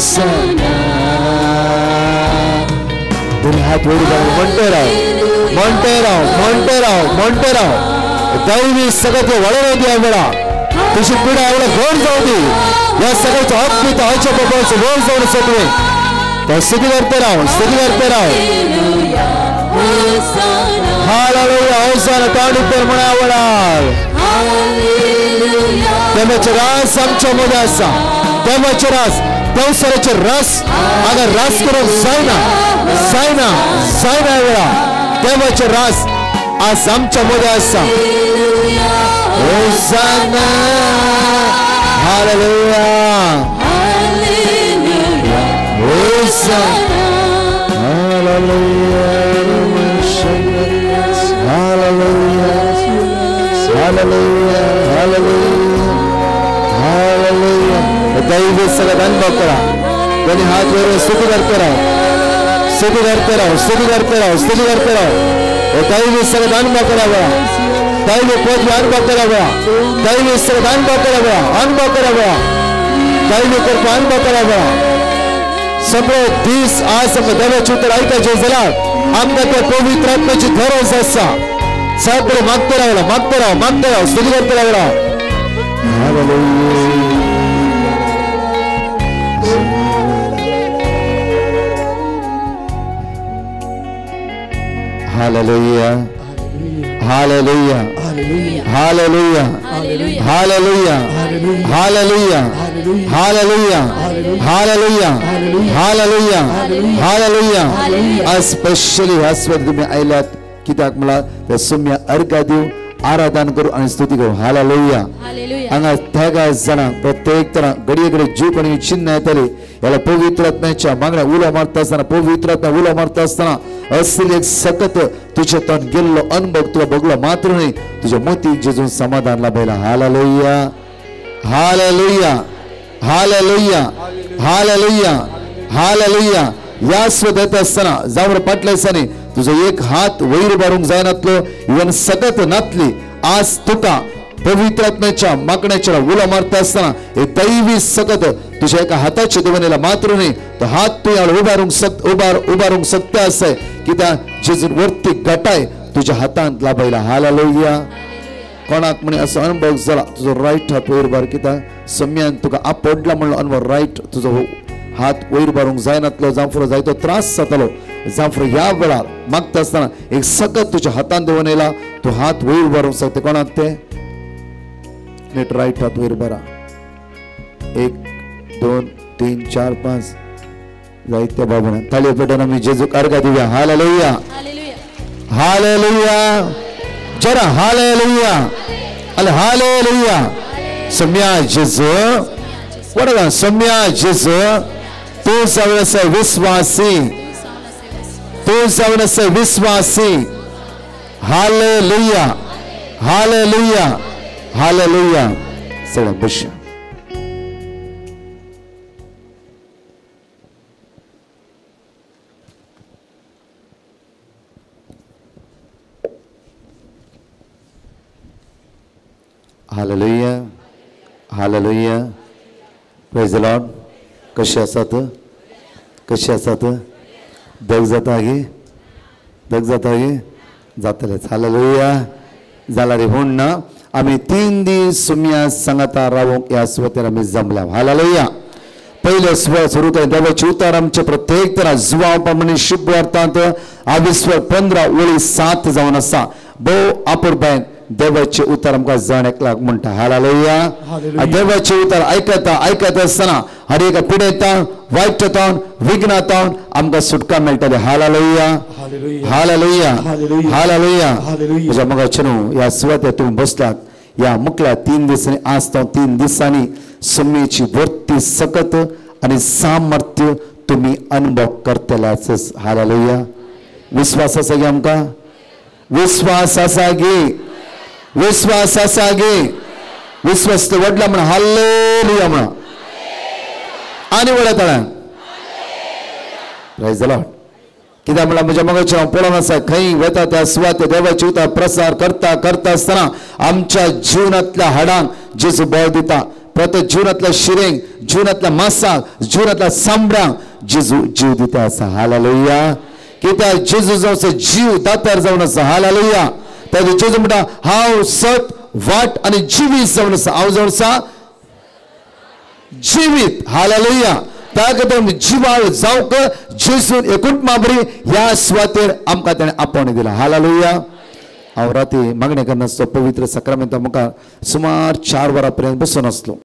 होसाना. दोन्ही हात वर करून म्हणते राव, म्हणते राव, म्हणते राव, म्हणते राव. दैवी सगळं ते वळण द्या वेळा, तुझी पिढा एवढं गोड जाऊ दे. या सगळ्याच्या हक्क हच्या बाबाचं गोड जाऊन सगळे तर स्तुती करते राव, स्तुती करते राव. हालेलुया होसाना. तांडूतर म्हणा आवडाल. देवाचे रास आमच्या मध्ये असा, देवाचे रास, पावसाळ्याचे रस अगर रास करून जायना, जायना, जायना वेळा. देवाचे रास आज आमच्या मध्ये असा. होसाना हालेलुया होसाना हालेलुया hallelujah hallelujah hallelujah hallelujah. दैवी सगळं अनुभव करा. दोन्ही हात वर स्तुती करते राहो, स्तुती करते राहो, स्तुती करते राहो, स्तुती करते राहो. दैवी सगळं अनुभव करावा, दैवी पदवी अनुभव करावा, दैवी सगळं अनुभव करावा, अनुभव करावा, दैवी कृपा अनुभव करावा. सगळे दीस आज देवाचे उतर ऐकायचे जाल्यार आमकां त्या पवित्र आत्म्याची गरज आसा. सगळे मागते रावला, मागते राव, मागते राव, स्तुती करते रावला. Hallelujah hallelujah hallelujah hallelujah hallelujah hallelujah hallelujah hallelujah hallelujah. आज स्पेशली ह्या स्वर तुम्ही आयल्यात कित्याक म्हणल्यार त्या सुम्या अर्घा दिवं, आराधन करू आनी स्तुती करू. हालेलुया. हांगा तेगा जाणांक प्रत्येक तरा घडये घडये जीव कोणी चिन्ह येतली. ह्याला पवित्र आत्म्याच्या मागण्या उलो मारता आसतना, पवित्र आत्म्या उलो मारता आसतना असली एक सकत तुझ्या तोंड गेल्लो अनुभव तुका भोगलो मात्र न्हय, तुझ्या मोतीक जेजून समाधान लाभयला. हालेलुया हालेलुया हालेलुया हालेलुया हालेलुया. ह्या स्वत येता आसतना जावं फाटल्या दिसांनी तुजो एक हात वयर उबारूंक जायनातलो, इवन सकत नातली. आज तुका पवित्र आत्म्याच्या मागण्याच्या उलो मारता आसतना हे दैवी सकत तुझ्या एका हाताच्या देवनेला मात्र न्हय, तो हात तूं उबारूंक शक उबारूंक शकता आसय. कित्याक जेजून वरती गटाय तुझ्या हातांत लाभयला. हालेलुया. कोणाक म्हणे असो अनुभव जाला तुजो रायट हात वयर उबार, कित्याक सम्यान तुका आपडला म्हणलो अनुभव. रायट तुजो हात वयर उबारूंक जायनातलो, जांफरो जायतो त्रास जातालो. जांफरो ह्या वेळार मागता आसतना एक सकत तुझ्या हातांत देवन येयला, तूं हात वयर उबारूंक शकता. कोणाक ते नीट रायट हात वयर उबारा. 1 2 3 4 5 जायत्या बाबा ताळयो पेटोवन आमी जेजूक अर्घा दिवया. हालेलुया हालेलुया जरा हालेलुया हालेलुया. सम्या जेजू वडगा, सम्या जेजू तूं जावन आसा विस्वासी, तूं जावन आसा विस्वासी. हालेलुया हालेलुया हालेलुया. सगळ्या बशा. Hallelujah hallelujah. Praise the Lord. कशे आसात? कशे आसात? दग जाता गे? दग जाता गे? जातलेच. हालेलुया. जाला रे म्हूण ना आमी 3 दीस सुम्या सांगाता रावंक ह्या सुवातेर आमी जमल्या. हालेलुया. पयले सुवात सुरू कर देवाचे उतर आमचे प्रत्येक तरा जुवाव प्रमाणे शुभ अर्थांत आविस्वर 15 ओळी 7 जावन आसा. भोव आपुरबायन देवाचे उतर आमकां जण एकल्याक म्हणटा. हालेलुया. देवाचे उतर आयकता आयकत आसतना हर एका पिडेतावन, वायटतावन, विघ्नातावन आमकां सुटका मेळटली. हालेलुया हालेलुया हालेलुया. म्हज्या मोगाचे न्हू ह्या सुवातेर तुमी बसलात ह्या मुखल्या 3 दिसांनी, आज तो 3 दिसांनी सुम्मेची वर्ती सकत आनी सामर्थ्य तुमी अनुभव करतल्याच. हालेलुया. विस्वास आसा गे आमकां? विस्वास आसा गे? विस्वास आसा गे? विस्वास व्हडला म्हणा हालेलुया म्हणा आनी व्हडा तळ्यान. Praise the Lord. कित्याक म्हणल्यार म्हज्या मोगाचें हांव पळोवन आसा खंय वता त्या सुवाते देवाचे उतर प्रसार करता करता आसतना आमच्या जिवनांतल्या हाडांक जेजू बळ दिता. प्रत्येक जिवनांतल्या शिरेंक, जिवनांतल्या मासाक, जिवनांतल्या सांबरांक जेजू जीव दिता आसा. हालेलुया. कित्याक जेजू जावन जीव दातार जावन आसा. हालेलुया. ताचे जेजू म्हणटा हांव सत, वाट आनी जिवीत जावन आसा. हांव जावन आसा जिवीत. हालेलुया. त्या खातीर जिवाळ जावंक जेजून एकूच माबरी ह्या सुवातेर आमकां ताणें आपोवणें दिलां. हालेलुया. हांव राती मागणें करनासलो पवित्र साक्रामेंता मुखार सुमार 4 वरां पर्यंत बसून आसलो.